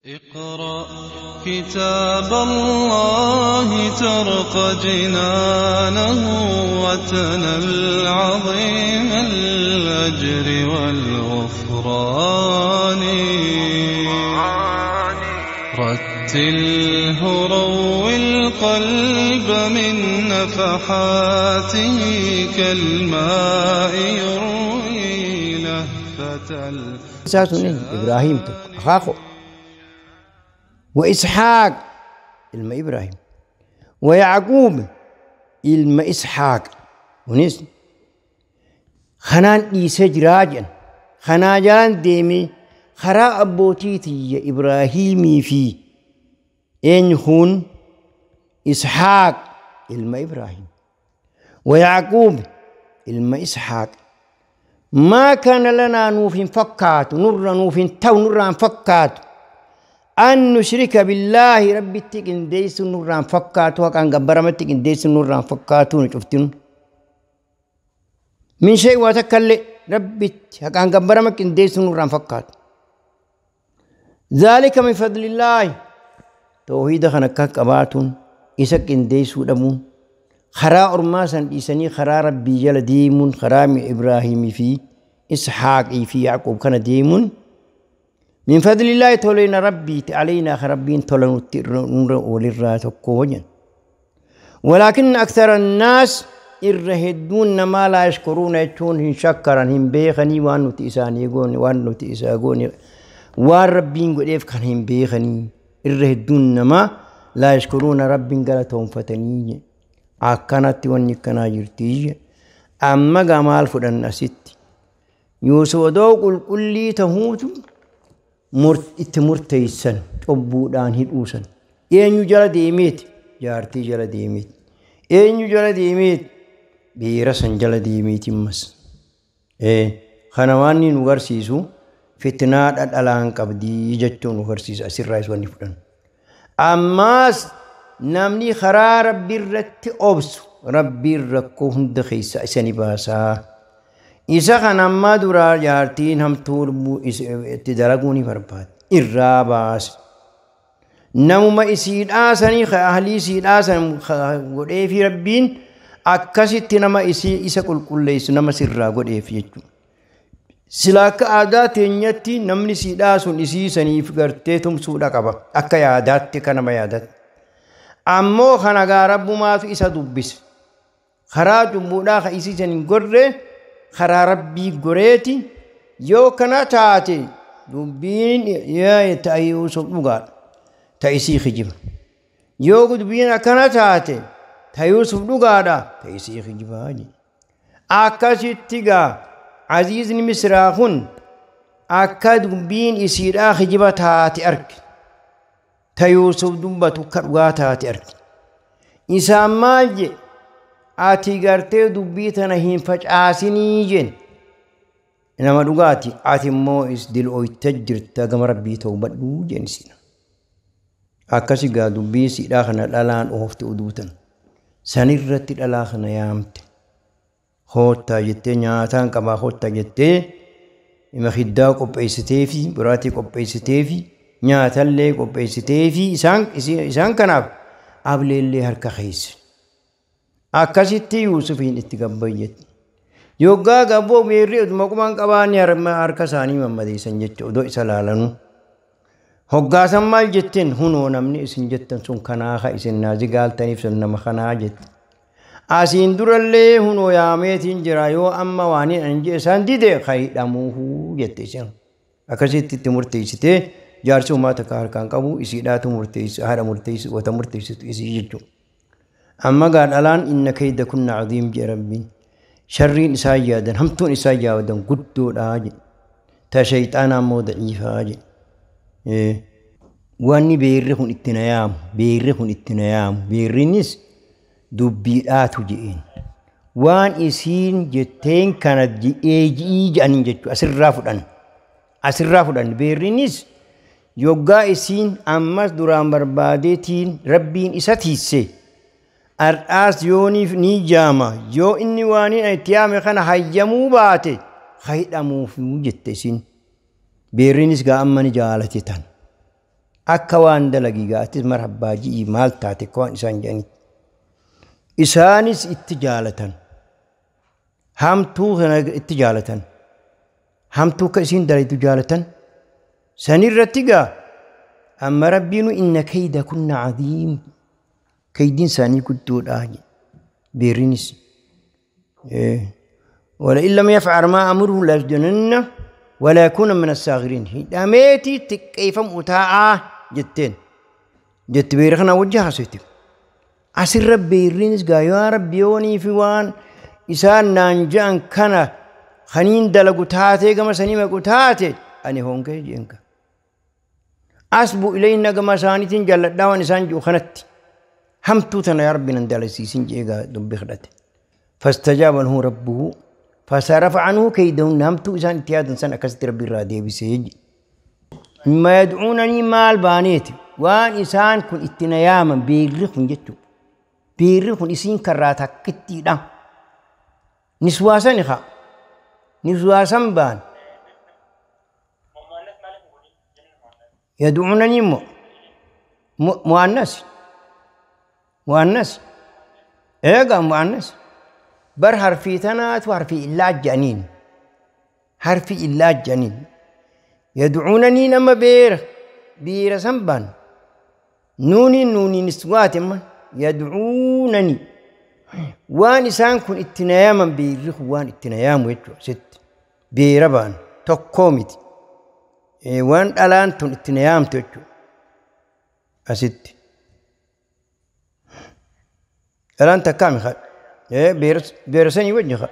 اقرأ كتاب الله ترق جنانه وتنل عظيم الأجر والغفران. رتله روي القلب من نفحاته كالماء يروي لهفة. إبراهيم أخاخو وإسحاق ilma إبراهيم ويعقوب ilma إسحاق ونس خنان إيسا جراجا خنا جان ديمي خرا أبوتيتي إبراهيمي في إنهون إسحاق ilma إبراهيم ويعقوب ilma إسحاق. ما كان لنا نوف فكات نور نوف تو نور فكات أن نشرك بالله ربي تكن ديس نور فكات وكان جبرمت تكن ديس نور فكات ونشوفتن من شيء وتكل ربي كان جبرمت تكن ديس نور فكات. ذلك من فضل الله توحيد خنك كباتون إسكن ديس ودمون خرا أرماسا إسني خرا ربي جل ديمون خرا من إبراهيم في إسحاق في يعقوب كان ديمون من فضل الله تولينا ربي علينا ربين تولنا وللراتكوجا. ولكن أكثر الناس إرهدون ما لا يشكرون يتون هن شكرا هم بيخني وانو تيساني يقوني وانو تيساقوني والربين قد إف كان هم بيخني إرهدون ما لا يشكرون ربين قالتهم فتني أكنت ونكنا جرتي أما جمال فدن أست يوسف دوق كل تهوت مرتيسن أبودان هدوسن إن يجرى ديميت جارتي جرى ديميت إن يجرى ديميت بيرسن جرى ديميت مس إيه خنواني نغرسيسو فتنات الألان قبدي جتون نغرسيس أسير رايس ونفدن. أماس نمني خرا ربي رت أبس ربي ركو هند خيسا إسني باسا إذا كان أما دورا جارتين هم طول تدرجوني برباد إراباس نمما إسيد آسني خأهلي سيد آسن قد إيه في ربين أكست نما إسي إسا كل كل إس نما سرا قد إيه في سلاك عادات نيتي نمني سيد آسن إسي سني فكرتهم سودا كبا أكيا عادات كنما عادات أمو خنا رب ما في إسا دبس خراج مودا خيسي سنين قرر خرا ربي قريتي يو كنا تاتي دبين يا تأيوس بقال تأيسي خجب يو دبين كنا تاتي تأيوس بقالا تأيسي خجباني أكاسي تيجا عزيز مصراخون أكاد دبين يصير خجبة تاتي أرك تيوسف دبتو كرغا تاتي أرك إنسان مالجي آتي غرتي دبيتنا هين فجأسيني جن إنما دغاتي آتي مو إس دل أو تجر تغم ربي توبة جن سينا أكاسي غا دبي سيدا خنا دلان أوفت أدوتن سنرت دلاخنا يامت خوتا جتي نياتان كما خوتا جتي إما خدا قبيستي في براتي قبيستي في nyaatallee qopheessitee fi isaan kanaaf ableellee harka keessa. Akkasitti Yuusufiin itti gabbayyette. Yoggaa gabboo beerri oduma quban qabaanne harka isaanii mammadeessan jechuudha odoo isa laalanuu. Hoggaasan maal jetteen hunoo namni isin jettan sun kanaa ka isin naazi gaaltaniif sun nama kanaa jette. Asiin durallee hunoo yaameetiin jira yoo amma waan hin jee isaan dide hidhamuuhuu jette isin. Akkasitti itti murteessitee jaarsi uummata akka harkaan qabu isiidhaatu murteessu haadha murteessu wata murteessitu isii jechuudha. Amma gaadhalaan inna kayda kunna cadiim jee rabbiin sharriin isaa yaadan hamtuun isaa yaadan guddoodhaa jedhe. Ta shayxaanaa immoo daciifaa jedhe. Wanni beerri kun itti na yaamu beerri kun itti na yaamu beerrinis dubbiidhaatu je'een. Waan isiin jetteen kana ji'ee ji'ii jedhaniin jechuudha asirraa fudhan. Asirraa fudhan beerrinis yoggaa isiin ammas duraan barbaadeetiin rabbiin isa tiisse har'aas yooniif ni jaama yoo inni waan itti yaame kana hayyamuu baate hidhamuuf jette isiin. Beerrinis gaa amma ni jaalate tan. Akka waan dalagii gaatis marhabbaa ji'i maal taate akka waan isaan jedhanitti. Isaanis itti jaalatan. Hamtuu kana itti jaalatan. Hamtuu akka isiin dalaytu jaalatan. Sanirratti gaa amma rabbiinu inna kayda kunna cadiim. Kaydiin isaanii guddoodha beerrinis. ولئن لم يفعل ما أمره ليسجنن ولا يكون من الصاغرين. هداميتي تكيفم أتاعا جتين جت بيرخنا وجهها سيتي عسر ربي الرينس قا يا ربي يوني في وان إسان نانجان كان خنين دلقو تاتي كما سنيمة قتاتي أني هون كي جينك أسبو إلينا كما سانيتين جلت داوان إسان جو خنت همتوتنا يا ربي نندلسي سنجيغا دبي خدت فاستجاب له ربه فصرف عنه كيدهن. همتو إسان اتيادا سن أكست ربي الرادي بسيج مما يدعونني مال بانيتي وان إسان كن اتنياما بيرخن جتو بيرخن إسين كراتا كتي دا نسواسا نخا نسواسا بان يدعونني مؤنث مؤنث إيه مؤنث بر حرفي تنات وحرفي إلا جانين حرفي إلا جانين يدعونني نما بير بير سنبان نوني نوني نسوات يدعونني وان إسان كن اتنياما بيرخ وان اتنيام ويتو ست بيربان تقومت وان الان تن اتنيام تتو أست الان تكامي خال بيرسني وجهها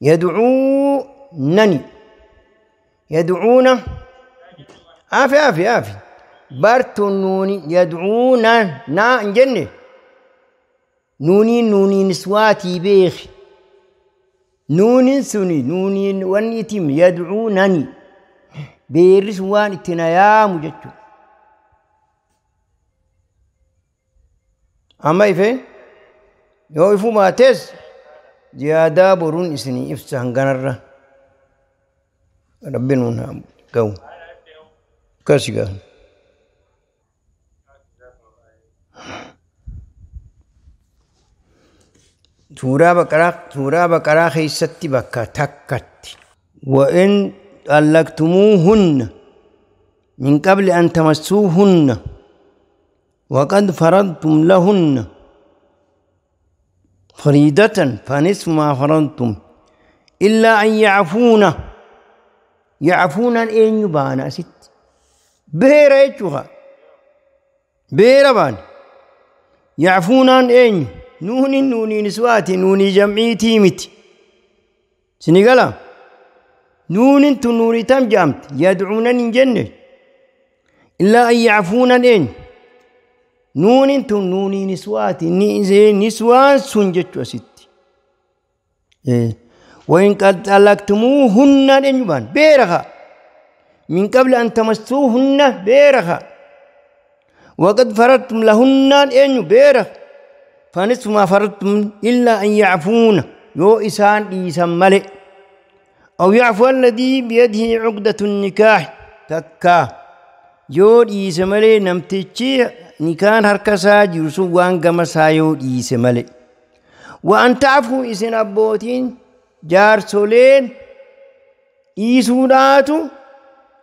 يدعونني يدعون عافي عافي عافي برتونوني يدعون نا جنة نوني نوني نسواتي بيخ نوني سوني نوني ونيتم يدعونني بيرسوان اتنايا مجتو أما إفه يو إفو ما تس زيادة برون إسني إفسا هنغنر ربنا قو كاسيغا سورة بقرة خيستي بكا تكت وإن طلقتموهن من قبل أن تمسوهن وقد فرضتم لهن فريدة فنصف ما فرضتم إلا أن يعفون يعفون أن يبان ست بيرة يتوها بيرة بان يعفون أن نوني نوني نسواتي نوني جمعي تيمت سنقلا نون تنوني تم جامت يدعونني جنة إلا أن يعفون أن نون تنوني نسواتي نسوان سنجت وست وإن قد طلقتموهن أن بيرها من قبل أن تمسوهن بيرها وقد فرضتم لهن أن بيرها فنصف ما فرضتم إلا أن يعفون يو إسان إيسان ملئ أو يعفو الذي بيده عقدة النكاح تكا يو إيسان ملئ نمتشي نكان هركسا جرسو وان قمسا يو إيسان ملئ وأن تعفو إسان أبوتين جارسولين إيسوداتو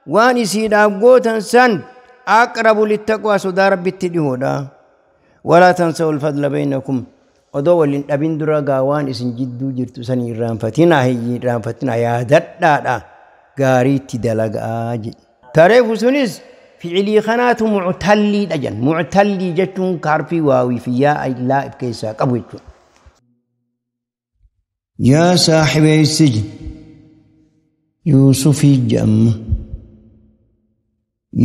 وان إسيد أبوتن سن أقرب للتقوى صدى ربي التدهودا ولا تنسوا الفضل بينكم odoo waliin dhabin dura gaawaan isin jidduu jirtu san irraanfatinaa irraanfatinaa yaadadhaadha gaariitti dalagaa jedhe. Tareefu sunis fi'ilii kanaatu muctalliidha jedhan. Muctallii jechuun harfii waawii fi yaa illaa of keessaa qabu jechuudha. Yaa saaxibee sijni Yuusufii jedhama.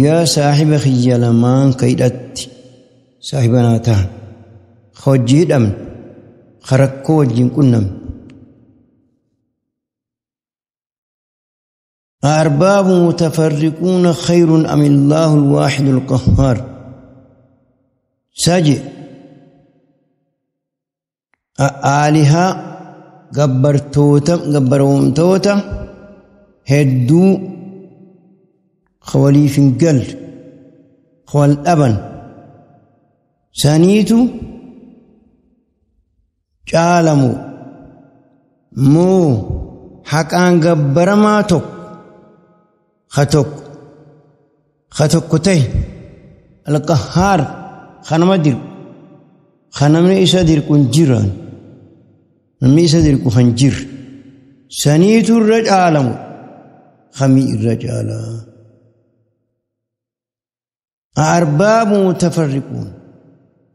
Yaa saaxiba kiyya lamaan ka hidhatti saaxiba naa ta'a. Hojii hidhamne rakkoo wajjin qunnamne. أأرباب متفرقون خير أم الله الواحد القهار سجي آلهة gabbartoota gabbaroomtoota hedduu Ka waliif hin galle, ka wal dhaban saniitu caalamu moo haqaan gabbaramaa tokko ka tokko ka tokko ta'e alqahhaar ka nama dirqu ka namni isa dirqu hin jiran namni isa dirqu kan jirre saniitu irra caalamu kamii irra caalaa. أأرباب متفرقون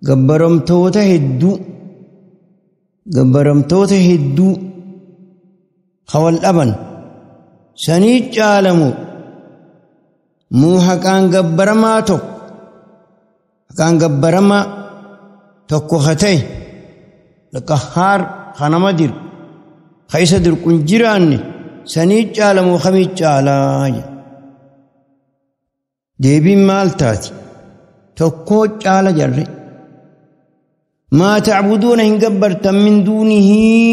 gabbaramtoota hedduu gabbaramtoota hedduu ka wal dhaban sanii caalamu moo haqaan gabbaramaa tokko haqaan gabbaramaa tokko ka ta'e alqahhaar ka nama dirqu ka isa dirqu hin jiraanne sanii caalamu kamii caalaa jedha. Deebiin maal taati? Tokkoo caala jarre. Maa tacbuduuna hin gabbartan min duunihii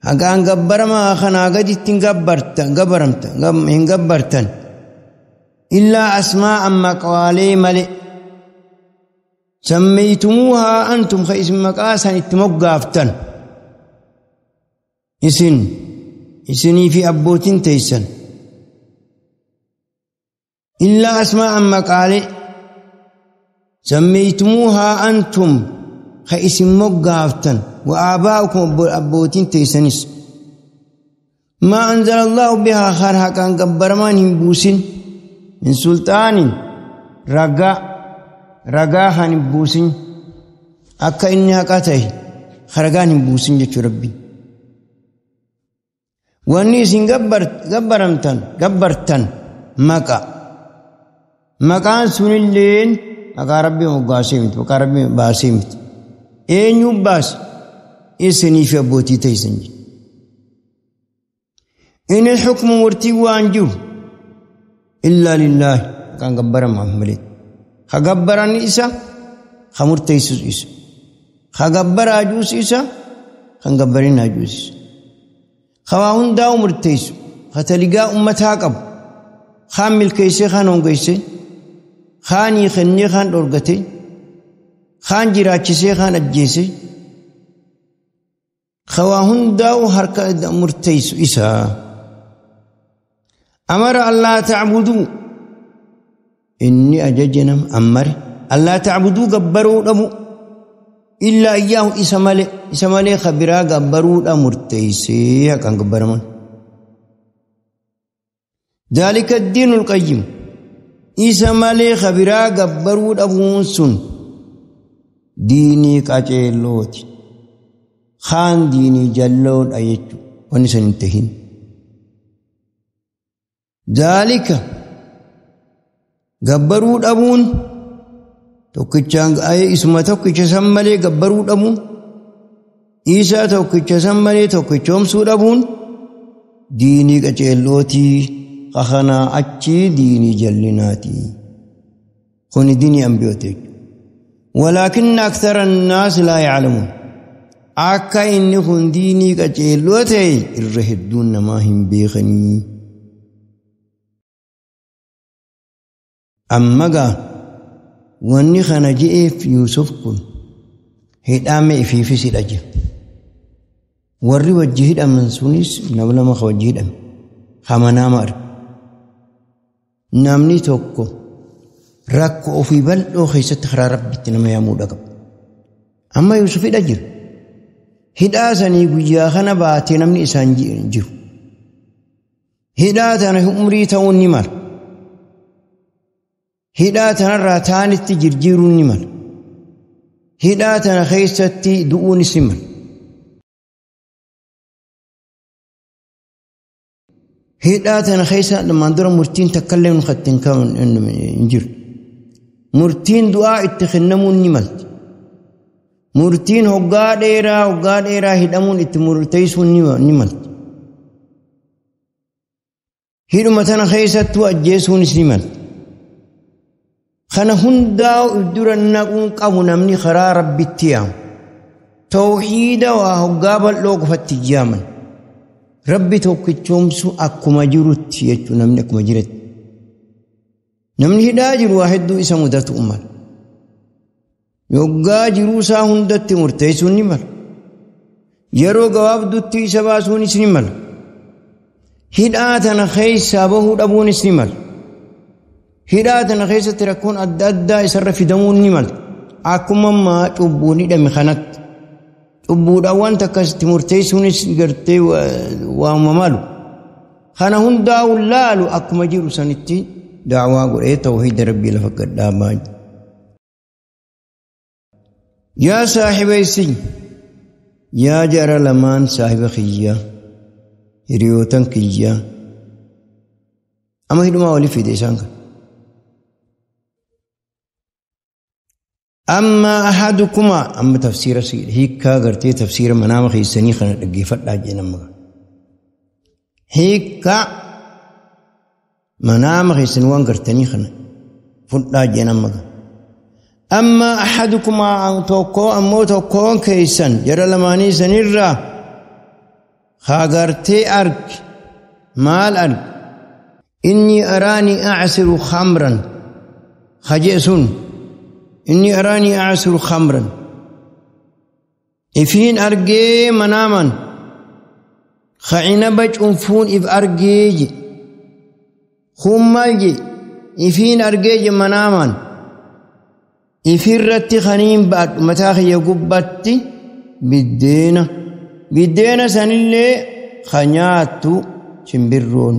haqaan gabbaramaa kanaa gaditti hin gabbartan gabbaramtan hin gabbartan illaa asmaa'an maqaalee malee sammeeytumuuhaa antum ka isin maqaa san itti moggaaftan isin isinii fi abbootiin teeysan illaa asmaa'an maqaalee sammeeytumuuhaa antum ka isin moggaaftan wa aabaa'ukum abbootiin teeysanis maa anzala allaahu bihaa kar haqaan gabbaramaan hin buusin min sulxaanin ragaa ragaa kan hin buusin akka inni haqa ta'e ragaan hin buusin jechuu rabbiin. Wanni isin gabbaramtan gabbartan maqa maqaan sunilleen maqaa rabbii moggaasee miti maqaa rabbii baasee miti eenyuun baase isinii fi abbootii teessan jedhe. Inni xukmu murtii waan jiru illaa lillaahi maqaan gabbaramaaf malee ka gabbaran isa ka murteessus isa ka gabbara ajuus isa kan gabbarin ajuus isa ka waa hundaa'u murteessu ka taligaa ummataa qabu kaan milkeessee kaan hongeessee kaan hiikennee kaan dhorgatee kaan jiraachisee kaan ajjeesee ka waa hundaa'u harka murteessu isa. Amara allaa tacbuduu inni ajaja nama ammare allaa tacbuduu gabbaruu dhabu illaa iyyaahu isa malee isa malee ka biraa gabbaruudha murteessee haqaan gabbaraman. Daalika addiinu alqayyim isa malee ka biraa gabbaruu dhabuun sun diinii qaceellooti kaan diinii jalloodha jechuudha wanni san hin tahin. Daalika gabbaruu dhabuun tokkichaan isuma tokkicha san malee gabbaruu dhabuun isaa tokkicha san malee tokkichoomsuu dhabuun diinii qaceellootii kakanaa achii diinii jallinaatii kuni diinii ambiyoota jechuudha. Walaakinna akthara annaas laa yaclamuun akka inni kun diinii qaceelloo ta'e irra hedduun namaa hin beekanii. Amma gaa wanni kana je'eef Yuusuf kun hidhame ifiifis hidha jira. Warri wajji hidhaman sunis nama lama ka wajji hidhame hamanaama arge. Namni tokko rakkoo ofii bal'oo keessatti karaa rabbitti nama yaamuudha qaba. Amma Yuusuf hidha jira. Hidhaa sanii guyyaa kana baatee namni isaan jiru. Hidhaa tana umrii ta'uun ni mala. Hidhaa tanarraa taanitti jirjiiruun ni mala. Hidhaa tana keessatti du'uunis ni mala. Hidhaa tana keessa lamaan dura murtiin takkallee nu kattiin hin jiru. Murtiin du'aa itti kennamuun ni malti. Murtiin hoggaa dheeraa hidhamuun itti murteessuun ni malti. Hidhuma tana keessattuu ajjeesuunis ni malti. Kana hundaa'u dura naquun qabu namni karaa rabbitti yaamu. Tawhiida waa hoggaa bal'oo qofatti yaaman. Rabbi tokkichoomsu akkuma jirutti jechuun namni akkuma jiretti. Namni hidhaa jiru waa hedduu isa mudatu mala. Yoggaa jiruu isaa hundatti murteessuun ni mala. Yeroo gabaabdutti isa baasuunis ni mala. Hidhaa tana keessaa bahuu dhabuunis ni mala. Hidhaa tana keessatti rakkoon adda addaa isarra fidamuun ni mala. Akkuma ammaa cubbuun hidhame kanatti. Cubbuudhaan wanta akkasitti murteessuunis gartee waamama malu. Kana hundaa'u laalu akkuma jiru sanitti da'waa godhee tawhiida rabbii lafa gadhaabaa. Yaa saahiba isin yaa jara lamaan saahiba kiyyaa hiriyootan kiyyaa amma hidhumaa walii fide isaan kan. Amma ahadukumaa amma tafsiira hiikkaa gartee tafsiira manaama keessanii kana dhaggeeffadhaa jee nama. Hiikkaa manaama keessanii waan gartanii kana fudhaa jee nama. Amma ahadukumaa tokko ammoo tokkoon keessan jara lamaanii sanirraa haa gartee argi maal argi inni araanii acsiru khamran hajee sun inni araanii acsiru khamran ifiin argee manaaman ka cinaba cunfuun if argee je kun maal je ifiin argee je manaaman ifirratti kaniin baadhu mataa kiyya gubbatti biddeena biddeena sanillee ka nyaattu shimbirroon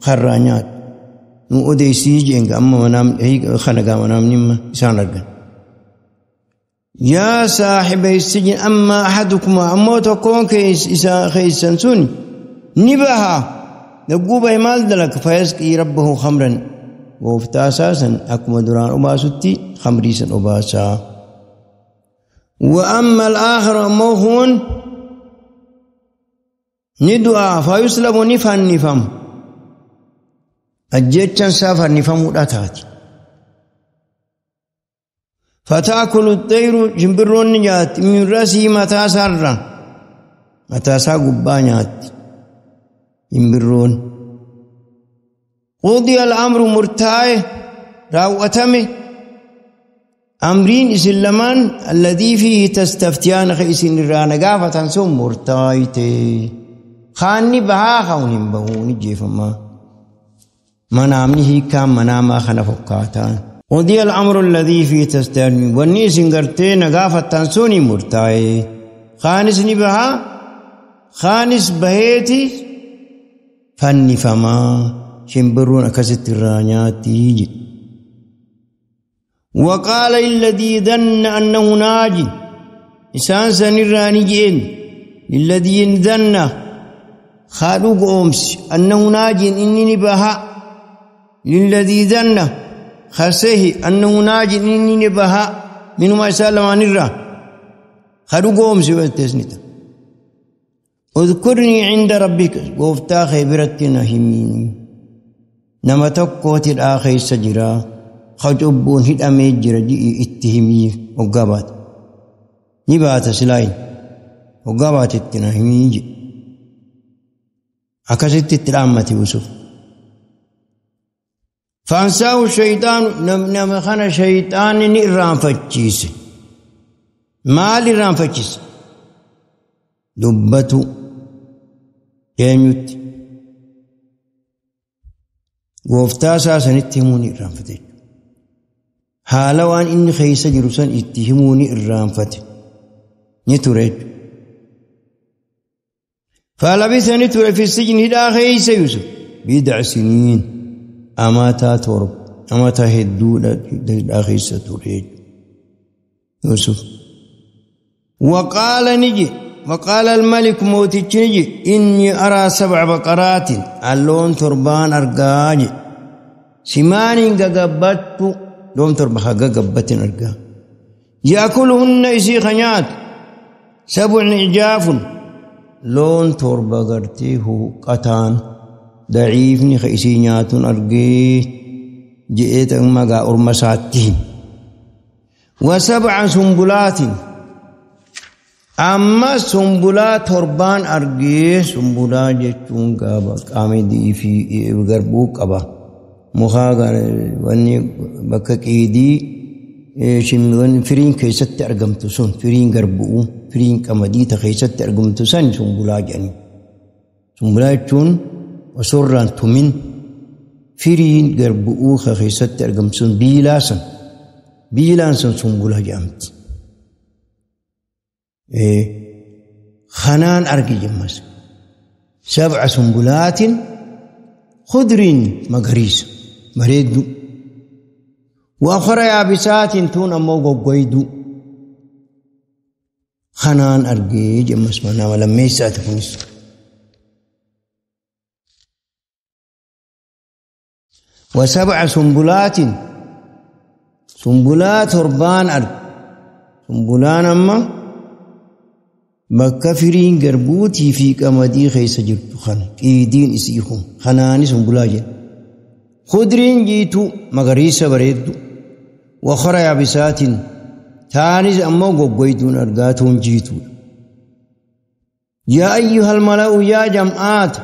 karraa nyaattu nu odeessii jeenga amma kana gaa manaamni isaan argan. Yaa saahiba sijin amma ahadukumaa ammoo tokkoon keessan sun ni baha dagguu bahe maal dalaga fayasqii rabbahu khamran gooftaa isaa san akkuma duraan obaasutti khamrii san obaasaa. Wa amma al-aakhir ammoo kun ni du'a fayuslabu ni fannifamu ajjechaan isaa fannifamuudha taati. Fataakulu xayru shimbirroon ni nyaatti min rasii mataa isaarra mataa isaa gubbaa nyaatti shimbirroon. Qudiya al-amru murtaa'e raawwatame amriin isin lamaan alladii fiihi tastaftiyaan ka isin irraa na gaafatan sun murtaa'ite. Kaanni bahaa ka'uun hin bahuun ijjeefamaa. Manaamni hiikkaan manaamaa kana fokkaataan. Qudiya al-amru alladii fiihi tastaftiyaan wanni isin gartee na gaafatan suni murtaa'e. Kaanis ni bahaa kaanis baheeti fannifamaa. Shimbirroon akkasitti irraa nyaatti jedhe. وقال الذي ظن أنه ناج إسان سنرى نجين الذي ظن خالق أمس أنه ناج إنني بها للذي ظن خسه أنه ناج إنني بها من ما سأل عن الرا خالق أمس والتسنيت اذكرني عند ربك قفتا خبرتنا همين nama tokkooti dhaa keessa jira ka cubbuun hidhamee jira ji'i itti himii hoggaa baate ni baata silaayin hoggaa baate itti na himii jedhe akkasitti itti dhaammate Yusuf. Faansaahu shayxaanu nama kana shayxaanni ni irraanfachiise. Maal irraanfachiise? Dubbatu eenyutti? Gooftaa isaa sanitti himuu ni irraanfate. Haala waan inni keessa jiru san itti himuu ni irraanfate. Ni ture jechuudha. Falabisa ni ture fi sijni hidhaa keessa Yusuf bid'a siniin amataa torba amataa hedduudha hidhaa keessa ture Yusuf. وقال نجي وقال الملك موتيتش نجي إني أرى 7 بقرات اللون تربان أرقاج سمان قبت لون تربها قبت أرقا يأكلهن إسي خنيات 7 عجاف لون تربة قرتيه قتان ضعيفني خيسي نيات أرقي جئت أما قا أرمساتهم و7 سنبلات amma sumbulaa torbaan argee sumbulaa jechuun qaba qamadii fi garbuu qaba. Mukaa wanni bakka qiidii firiin keessatti argamtu sun firiin garbu'u firiin qamadii ta keessatti argamtu san sumbulaa jedhanii. Sumbulaa jechuun osoo irraan tumin firiin garbu'uu ka keessatti argamtu sun biilaa san biilaan sun sumbulaa jedhamti. Kanaan arge jemmas 7 sumbulaatin khudriin magariisa bareeddu وأخرى يابسات تون أمو غوغويدو خنان أرجي جمس منا ولا ميسات كنس و7 سنبلات سنبلات ربان أرج سنبلان أما مكفرين قربوتي في كمدي خيس جرت خن إيدين إسيهم خناني سنبلاجين خضرين جيتو مغريسة بريدو وخرى يابسات تانيز أمو غوغويدون أرغاتون جيتو يا أيها الملأ يا جمعات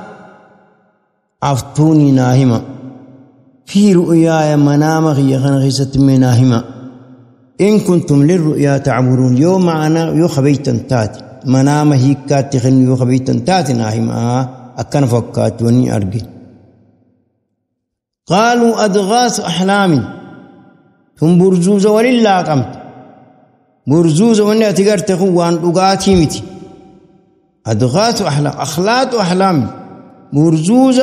أفتوني ناهما في رؤياي منام خيخن خيست مناهما إن كنتم للرؤيا تعبرون يوم معنا يو خبيتن تات منام هيكات خن يو خبيتن تات ناهما أكن فكات وني أرجي قالوا أضغاث أحلام ثم برزوز ولله قمت برزوز وني أتقرت خوان لقاتي متي أضغاث أحلام أخلاط أحلام برزوز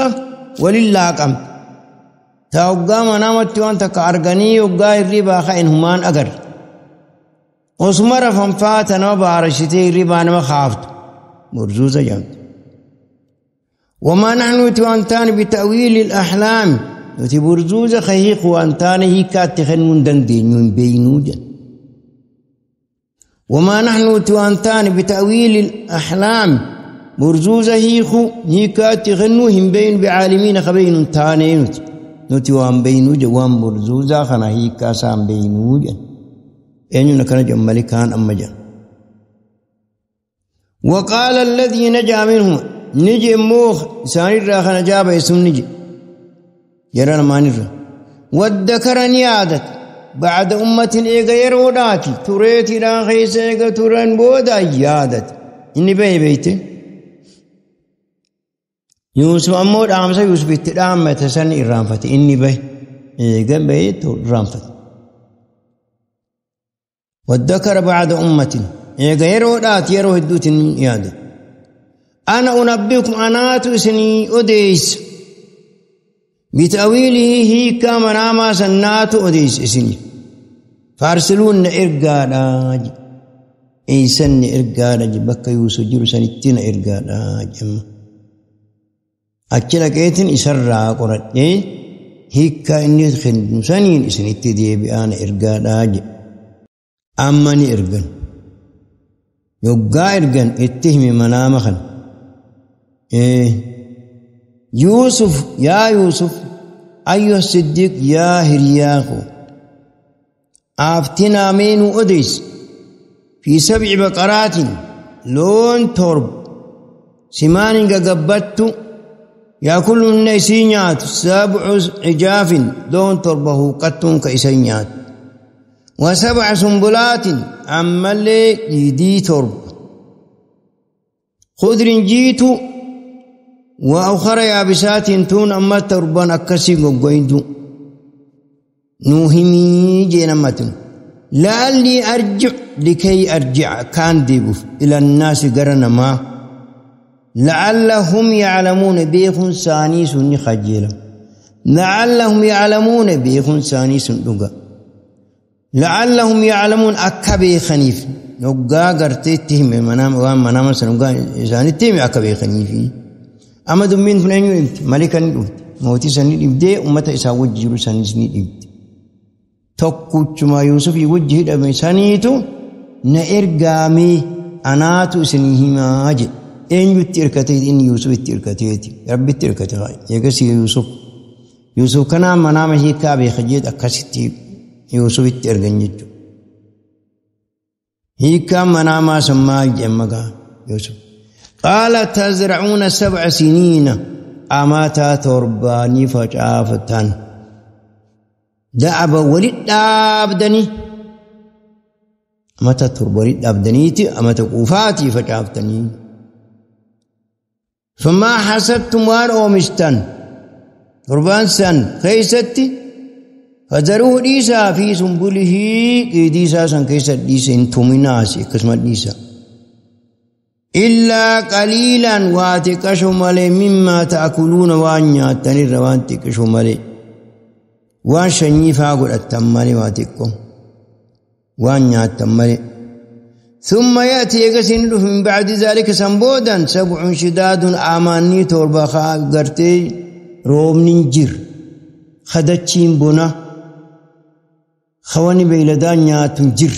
ولله قمت تا منامت وانت كأرغني وقا الربا خائن همان أقر أسمر فانفات نبارشتي الربا نمخافت برزوز جمت وما نحن توانتان بتأويل الأحلام نتي برزوز خيق وانتان هيكات خنون دندين بينوجا وما نحن توانتان بتأويل الأحلام برزوز هيخو هيكات خنوهم بين بعالمين خبين تانين نتي وان بينوجا وان برزوز خنا هيكا سام بينوجا أين نكنا جمالكان أمجا وقال الذي نجا منهم نجي موخ ساني راخنا جاب اسم نجي يرانا ما نرى والذكرني عادت بعد أمة إيغا يروداتي تريتي راخيس إيغا تران بودا يادت إني بي بيتي يوسف أمود آمسا يوسف اتدام تسن إرانفتي إني بي إيغا بيت إرانفتي والذكر بعد أمة إيغا يروداتي يرو هدوت يادت أنا أنبئكم أنا تسني أديس بتأويله هي كما ناما سنات أديس إسني فارسلون إرقادا إيسن إرقادا بك يوسف جرو سنتين إرقادا أكلك إيتن إسرع قرأت هي كإني خندم سنين إسنتي دي بأنا إرقادا أماني إرقان يقا إرقان اتهمي منامخا إيه يوسف يا يوسف أيها الصديق يا هرياخو آفتنا مين أديس في 7 بقرات لون ترب سمان قبت يأكل النيسينيات 7 عجاف لون تربه قط كإسينيات و7 سنبلات عمل يدي ترب خضر جيت وأخرى يابسات تون أما تربان أكسي قويندو نوهمي جينمتن لعلي أرجع لكي أرجع كان ديبوف إلى الناس قرن ما لعلهم يعلمون بيخون ساني سني خجيلا لعلهم يعلمون بيخون ساني سنقا لعلهم يعلمون أكبي خنيف نقا قرتي تهم منام وان منام سنقا إساني تهم أكبي خنيفي أما دمين فلان يمت ملكا يمت موتي سني يبدي أمتا إسا وجه سني سني يبدي tokkuchuma Yuusuf wajji hidhame saniitu na ergaame anaatu isinii himaa jedhe. Eenyutti hirkatee inni Yuusufitti hirkateeti Rabbitti hirkate eegasii Yuusuf Yuusuf kanaa manaama hiikaa beeka jedhe akkasitti Yuusufitti ergan jechuudha. Hiikaa manaamaa sun maal jedhe maqaa Yuusuf. Qaala tazra'uuna 7 siniina amata 7 ni facaafatan. Da'aba walit dhaabdanii amata 7 walit dhaabdaniiti amata quufaatii facaaftanii. Famaa hasadtum waan oomishtan 7 san keessatti fazaruhu dhiisaa fi sumbulihii qiidii isaa san keessa dhiisa hin tuminaasi akkasuma dhiisa. Illaa qaliilan waa xiqqasho malee mimmaa ta'kuluuna waan nyaattanirra waan xiqqasho malee waan sanyii faa godhattan malee waa xiqqoo waan nyaattan malee. ثم يأتي يقسم من بعد ذلك سنبودا 7 شداد آماني 7 قرتي رومن جر خدتشين بنا خواني بيلدان نياتو جر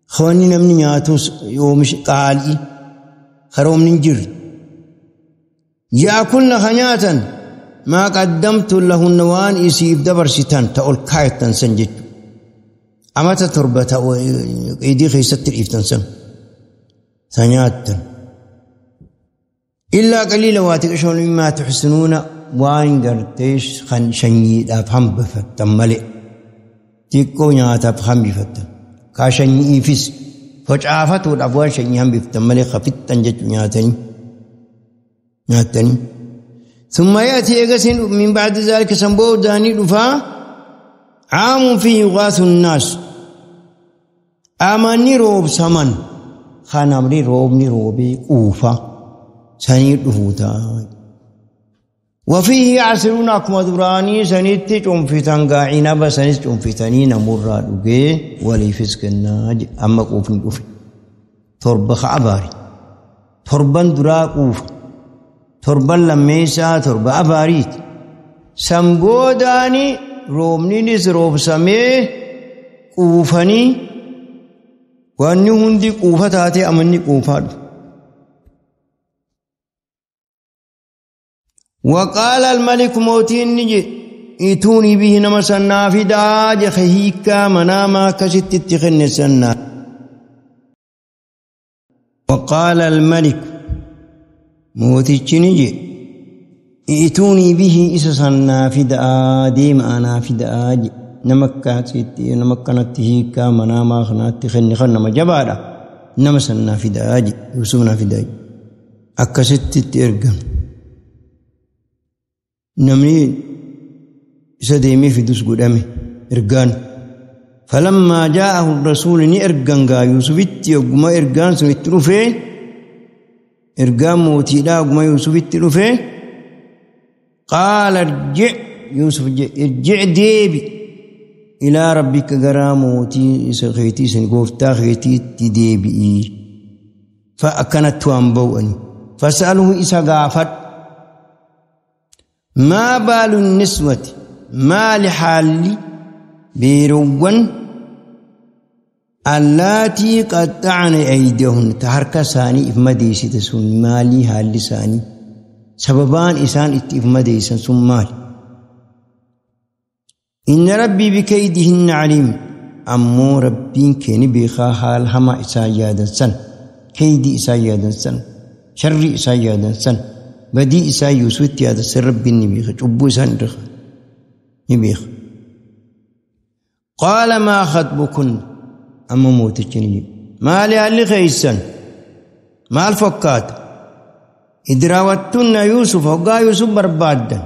خواني نمني نياتو يومش قالي خرومن جر يأكلن خنياتا ما قدمت لهن وان إسيب دبر ستان تقول كايتن سنجد أما تتربة إيدي خيست الإفتن سن ثانياتا إلا قليلا واتقشون مما تحسنون وان قرتيش خن شنيد أفهم بفتن ملئ تيكو نيات أفهم بفتن كاشني إفس فجعافته الأفوان شنيهم بفتن ملئ خفتن جت نياتني نياتني. ثم يأتي يقسن من بعد ذلك سنبو داني رفا عام فيه يغاث الناس آماني روب سمن خانامري روبني روبي قوفا سني رفوتا وفيه يعصرون أكما دراني سنتي چنفتن قاعنا بسنت چنفتني نمر دوغي ولي فسكنا أما قوفن قوفن تربخ عباري تربن درا قوف تربن لميسا ترب أباريت سنبوداني roobninis roobsamee quufanii wanni hundi quufa taatee amanni quufaa dhufe. وقال الملك موتين نجي ائتوني به نما سنا فدا جخيكا مناما كست تخن سنا. وقال الملك موتين نجي ائتوني به إسا سنا فدا ديم أنا فدا نمكا ستي نمكنته مناما خنات خن خن ما جبارا نما سنا فدا يوسفنا فدا أكست ترجم نمني سديمي في دوس قدامي إرجان. فلما جاءه الرسول ني إرجان قا يوسف يقوم إرجان سنتروفه إرجان موتي لا يقوم يوسف تروفه قال ارجع يوسف ارجع ديبي إلى ربك غراموتي سخيتي سنغوفتا خيتي تديبي فأكنت وانبوأني فسأله إسا غافت ما بال النسوة ما لحالي بيروان اللاتي قطعن أيديهن تحرك ساني إفمديسي تسون مالي حالي ساني سببان إسان اتفمديسا ثم مال إن ربي بكيدهن عليم أمو ربين كيني بيخا حال هما إسا يادن سن كيدي إسا يادن سن شر إسا يادن سن بدي إسا يوسف يادن سن ربين نبيخ جبو إسان رخ نبيخ. قال ما خطبكن أما موتكني ما لي خيسا ما الفكات إدراوتن يوسف وقا يوسف بربادا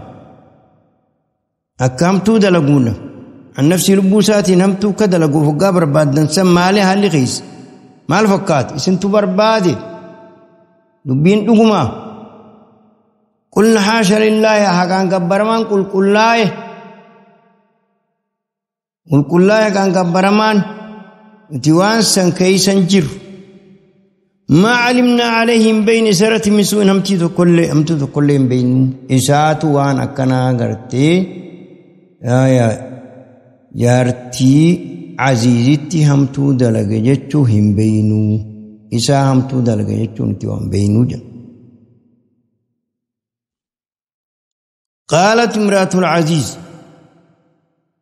أكامتو دلقونا عن نفسي لبوساتي نمتو كدلقو فقا بربادا سمى عليها اللي غيس ما الفكات اسنتو بربادي لبين لقما قلنا حاشا لله حقان كبرمان قل قل قل قل كان كبرمان تيوان سن كيسن جر ما علمنا عليهم بين سرة من سوء همتي كل بين إسات وان أكنا غرتي يا يارتي عزيزتي همتو دلقجتو هم بينو إسا همتو دلقجتو نتيوان بينو جن. قالت امرأة العزيز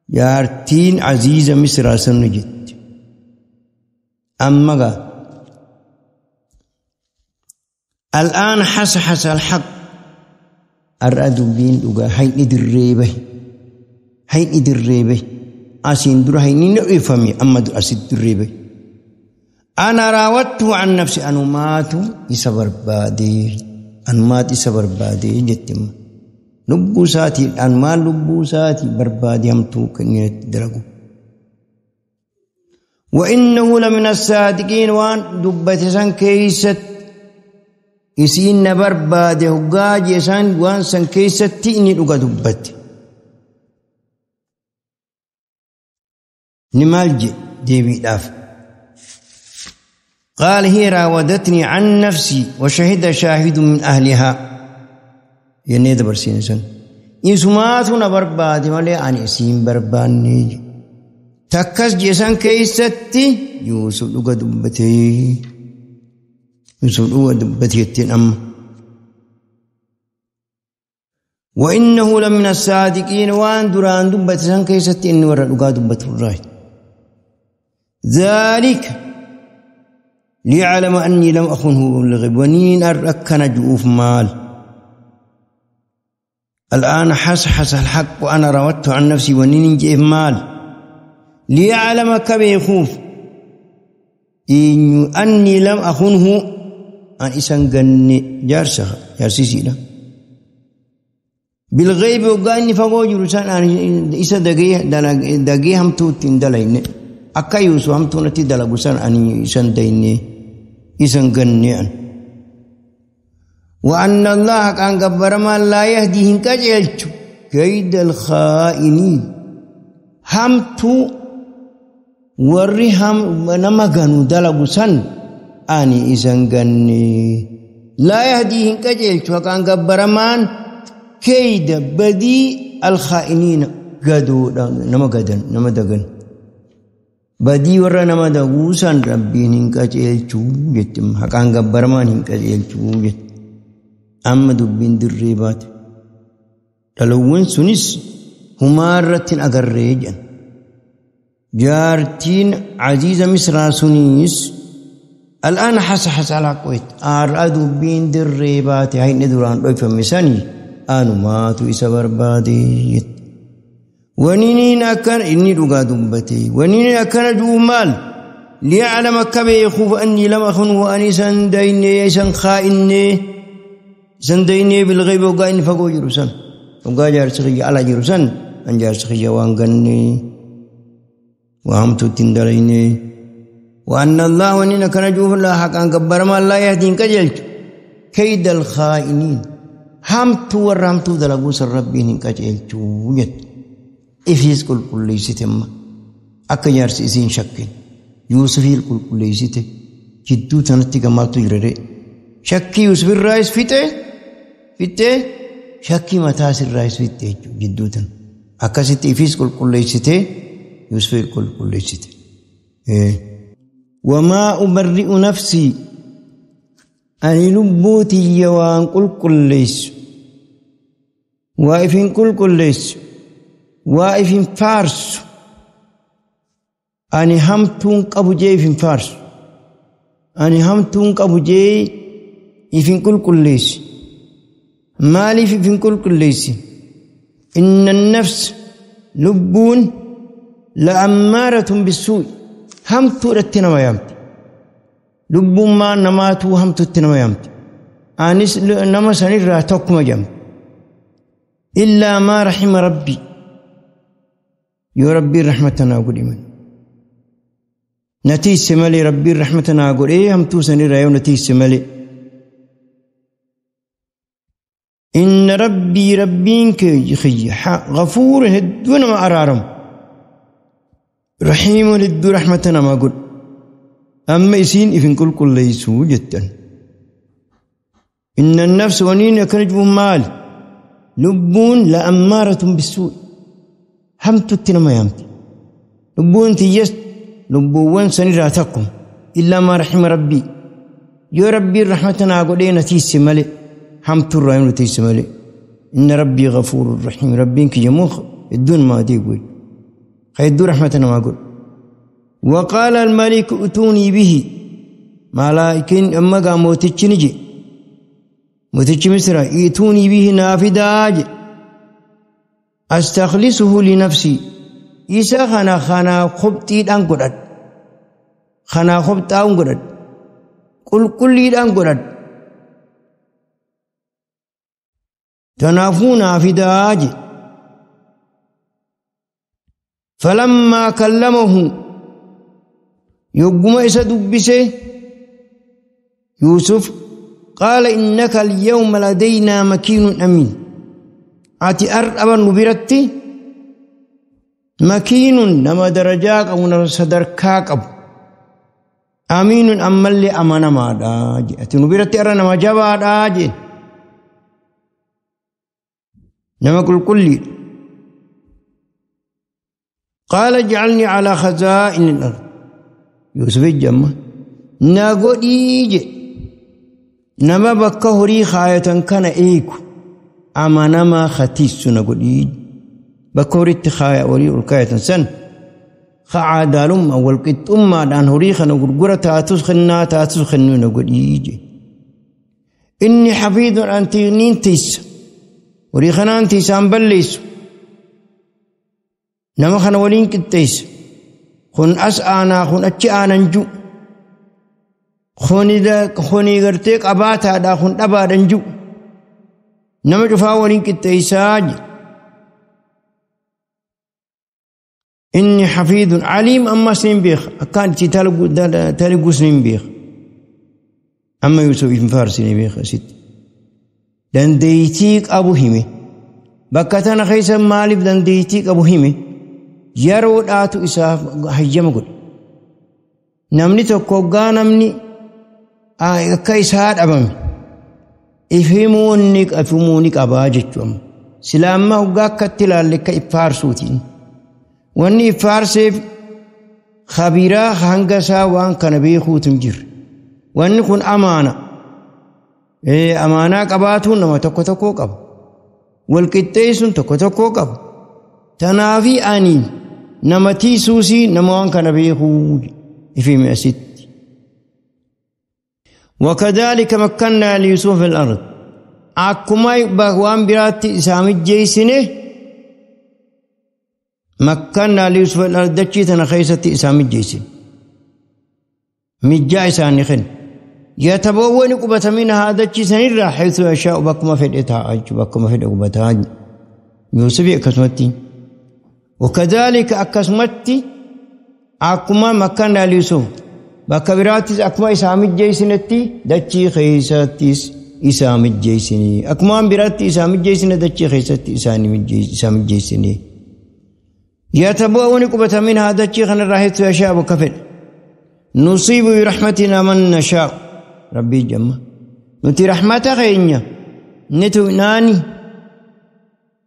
يارتين عزيزة مصر سنجت أما قال الآن حس الحق أرأدو بين لغا حين دريبه Hayin idirreebe asiin dura hayni ni amma asit dirreebe. Ana raawattu an nafsi anumaatu isa barbaadee anumaatu isa barbaadee jettimma. Lubbuu isaatii anumaan lubbuu isaatii barbaadee hamtuu kenninetti dalagu. وإنه لمن الصادقين وان دبت سن كيست isiin na barbaade hoggaa jeesaan waan san keessatti inni dhuga dubbate. Ni maal je deebiidhaaf. قال هي راودتني عن نفسي وشهد شاهد من أهلها. يني دبرسين سن. إسماتو na barbaade malee ani isiin barbaanne. Takkas jeesaan keessatti Yuusuf dhuga dubbate. Yuusuf dhuga dubbate jetteen amma. وإنه لمن الصادقين وان duraan dubbate san keessatti inni warra dhugaa dubbatu irraa. ذلك ليعلم أني لم أخنه بالغيب ونين أركن جؤوف مال. الآن حسحس الحق وأنا راودته عن نفسي ونين جئف مال. ليعلم كبيخوف أني لم أخنه أن إسان قني جارسخ جارسيسي بالغيب وقاني فقوجر سان أن إسا دقي هم توتين دلين أكا يوسف هم تونتي دلقو سان أن إسان ديني إسان قني أن وأن الله كان قبر ما لا يهديهن كجلت كيد الخائنين همتو warri nama ganu dalagu san ani isan ganne laa yahdii hin qajeelchu haqaan gabbaramaan keyda badii alkhaa'iniina gadoodha nama gadan nama dagan badii warra nama daguu san rabbiin hin qajeelchu jetti haqaan gabbaramaan hin qajeelchu jetti amma dubbiin dirree baate dhalowwan sunis humaa irratti hin agarree jedhan. جارتين عزيزة مصر سونيس الآن حسحس على قويت أرادوا بين دريبات هاي ندوران ضيف مساني أنو ماتوا إسا بربادي ونينين أكن إني لقا دبتي ونينين أكن جمال ليعلم كبي يخوف أني لم أخنه أني سنديني سنخائني سنديني بالغيب وقائن فقو جرسان وقا جارسخي على جرسان أن جارسخي وانقني وهم تندريني وأن الله ونين كان جوف الله حقا كبر ما لا يهدين كجلت كيد الخائنين هم تو دلقوس الربين كجلت وجد إفيز كل كل ستم أكيار سيسين شكين يوسف كل كل ستة جدو تنتي كمال تجري شكي يوسف الرئيس فيته فيته شكي متاس الرئيس فيته جدو تن أكست إفيز كل كل ستة يوسف كل كل شيء. وما أبرئ نفسي أن لبوتي وأن كل كليس واقف كل كليس واقف فارس أني همتون أبو جي في فارس أني همتون أبو جي في كل كليس مالي في كل كليس إن النفس لبون لأمارة بالسوء همتو رتنا ما يمت لبون ما نماتو همتو رتنا ما يمت أنس نما سنير راتوك ما يمت إلا ما رحم ربي يا ربي رحمتنا أقول إيمان نتيس مالي ربي رحمتنا أقول إيه همتو سنير رايو نتيس مالي إن ربي ربينك يخي غفور هدون ما أرارم رحيم للدو رحمتنا ما قل أما إسين إفن كل كل ليسوا جدا إن النفس ونين يكرجب مال لبون لأمارة بالسوء هم تتنا ما يمت لبون تيست لبون سنراتكم إلا ما رحم ربي يا ربي رحمتنا أقول إيه نتيس مالي هم ترى نتيس مالي إن ربي غفور رحيم ربينك يموخ الدون ما ديقول خيدو رحمتنا ما أقول وقال الملك ائتوني به ملائكين أما قام موتتش نجي موتتش مصر ائتوني به نافداج أستخلصه لنفسي إذا خنا خنا خبتي دان قدد خنا خبتاون قدد قل كل دان قدد تنافونا في داج فلما كلمه يقوم إسا دبسه يوسف قال إنك اليوم لدينا مكين أمين أتي أرأب نبرتي مكين نما درجاك أو صدركاك أبو أمين أما اللي أمانا ما داجي أتي نبرتي أرى نما جبا داجي نما كل كل قال اجعلني على خزائن الأرض يوسف الجمع نقول إيجي نما بكهري خاية كان إيكو أما نما ختيس نقول إيجي بكهري اتخايا وري الكاية سن خعادالم أول قط أما دان هري خنا غرغرة تاتوس خنا تاتوس خنو نقول إيجي إني حفيظ أنت نينتيس وري خنا أنتي سامبليس نما خنا ولين كتيس خن أس آنا خن أتش آنا نجو خوني دا خوني غرتيك أباتا دا خن أبا نجو نما جفا ولين كتيساج إني حفيظ عليم أما سنين بيخ أكان تلقو سنين بيخ أما يوسف فارسني بيخ ست دنديتيك أبو هيمي بكتنا خيسا مالف دنديتيك أبو هيمي yeroo dhaatu isaaf hayyama godhe namni tokko hoggaa namni akka isaa dhabame ifhimuu ni qabaa jechuudha sila amma hoggaa akkatti ilaalle akka iffaarsuutiin wanni iffaarseef khabiiraa hanga isaa waan kana beekuutu hin jirre wanni kun amaana amaanaa qabaatuun nama tokko tokkoo qaba walqixxeessuun tokko tokkoo qaba tanaafi ani nama tiisuusi nama waan kana beekuu ifime asitti وكذلك مكنا ليوسف في الأرض أكما وان براتي إسامي جيسنه مكنا ليوسف في الأرض دجيتنا خيستي إسامي جيسن مجا إساني خن يتبوون قبة منها دجيسن الرا حيث يشاء بكما في الإتعاج بكما في القبة يوسف أكسمتي وكذلك أكسمتي أكما مكنا ليوسف بكبراتي أكما إسامي جيسنتي دتشي خيساتيس إسامي جيسني أكما براتي إسامي جيسن دتشي خيساتي إسامي جيسني يتبوون قبة منها دتشي خن الراحت يشاء وكفل نصيب برحمتنا من نشاء ربي جمع نتي رحمة خينيا نتو ناني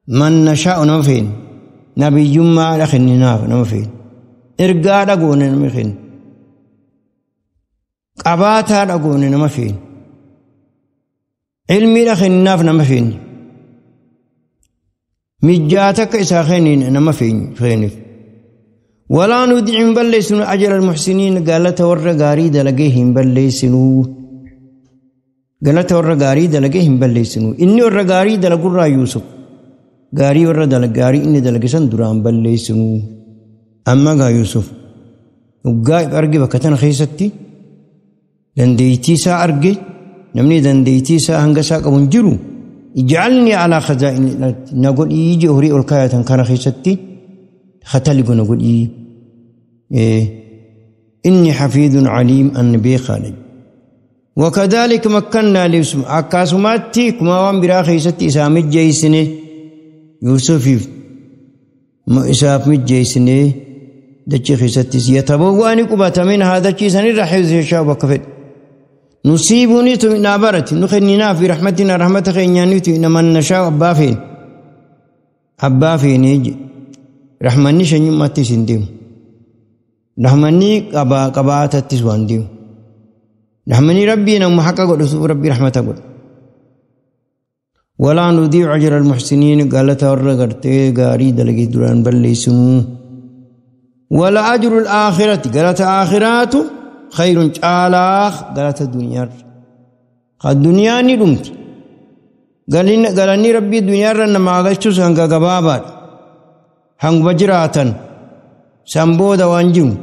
من نشاء نفين نبي جمع لخننا نفين إرقا دقون نمخين قباتا دقون نمفين علمي لخننا نمفين مجاتك إساخينين نمفين خينف ولا ندعم بلسن أجر المحسنين قالت ورقاري دلقيهم بلسنو قالت ورقاري دلقيهم بلسنو إني ورقاري دلقوا يوسف gaarii warra gaarii inni dalage san duraan balleessinuu amma gaa Yusuf dhugaa arge bakka tana keessatti dandeettii isaa arge namni dandeettii isaa hanga isaa qabu hin jiru ij'alnii alaa khazaa'ini na godhii ije horii ol kaayatan kana keessatti khataligu na godhii inni hafiidun aliim an beekaadha وكذلك مكنا ليوسف أكاسماتي كما وان برا خيستي إسامي جيسني يوسف ما إساف مجيسني دتشي خيستي يتبواني قبة من هذا الشيء راح يشاء وكفت نصيبني تنابرت نخنينا في رحمتنا رحمة خينياني إنما نشاء أبافين أبافين يجي رحمني شنو ما تسنديم رحمني قبا قبات تسوانديم رحمني ربي نم حقق ربي رحمته قل ولا نضيع أجر المحسنين قالت ورغرتي غاري دلقي دران بليسنو ولا أجر الآخرة قالت آخرات خير آلاخ قالت الدنيا الدنيا ندمت قالني ربي الدنيا رنا ما قلتش هنگا قبابا Hanguma jiraatan san booda waan jiru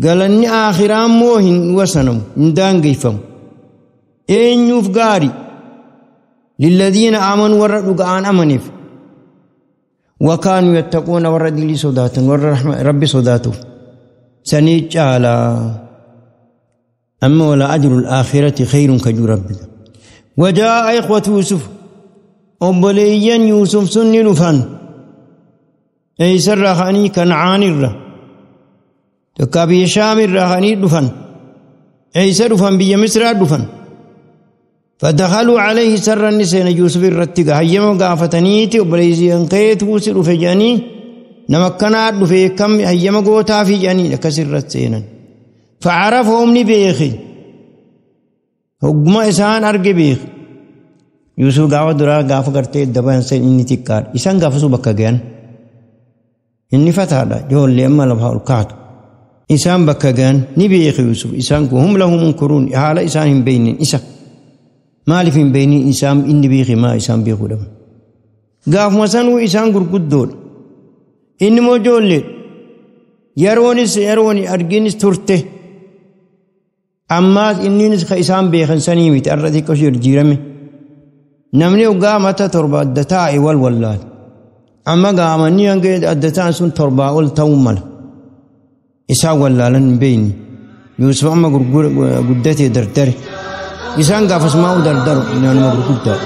galanni aakhiraa immoo hin wasanamu, hin daangeffamu. Eenyuuf gaari? Lilladhiina amanuu, warra dhuga'aan amaniif. Wakaanuu yattaquuna, warra dilii sodaatan, warra rabbi sodaatuuf sanii caalaa. Amma wala ajru al-aakhirati khayrun kajuu rabbi. Wajaa'a ikhwatu Yuusuf, obboleeyyan Yuusuf sun ni dhufan. Eessarraa ka'anii? Kancaanirra takkaa biyya Shaamirraa ka'anii dhufan. Eessa dhufan? Biyya Misraa dhufan. فدخلوا عليه سرا نسين يوسف الرتق هيما قافتنيتي وبليزيان كيتو سر فجاني نمكنا في كم هيما قوتا في جاني لكسر سينا. فعرفهم نبيخي هجما إسان أرجع بيخ يوسف قاوة درا قاف قرتي الدبان سين إني تكار إسان قاف سو بكا جان إني فتح جول لي أما لبها الكات إسان بكا جان نبيخ يوسف إسان هم له منكرون حال إسان بينين إسان maaliif hin beeynin isaan inni beeke maa isaan beekuu dhaban? Gaafuma sanuu isaan gurguddoodha, inni immoo ijoolleedha. Yeroonis yeroon arginis turte, ammaas inninis ka isaan beekan sanii miti, arra xiqqoo jijjiirame. Namni hoggaa mata 7 adda taa'e wal wallaala. Amma gaamanni hanga adda ta'an sun 7 ol ta'uu mala. Isaan wallaalan hin beeyni. Yuusuf amma guddatee dardare. Isaan gaafasumaa dardaru, naanuma gurguddaadha.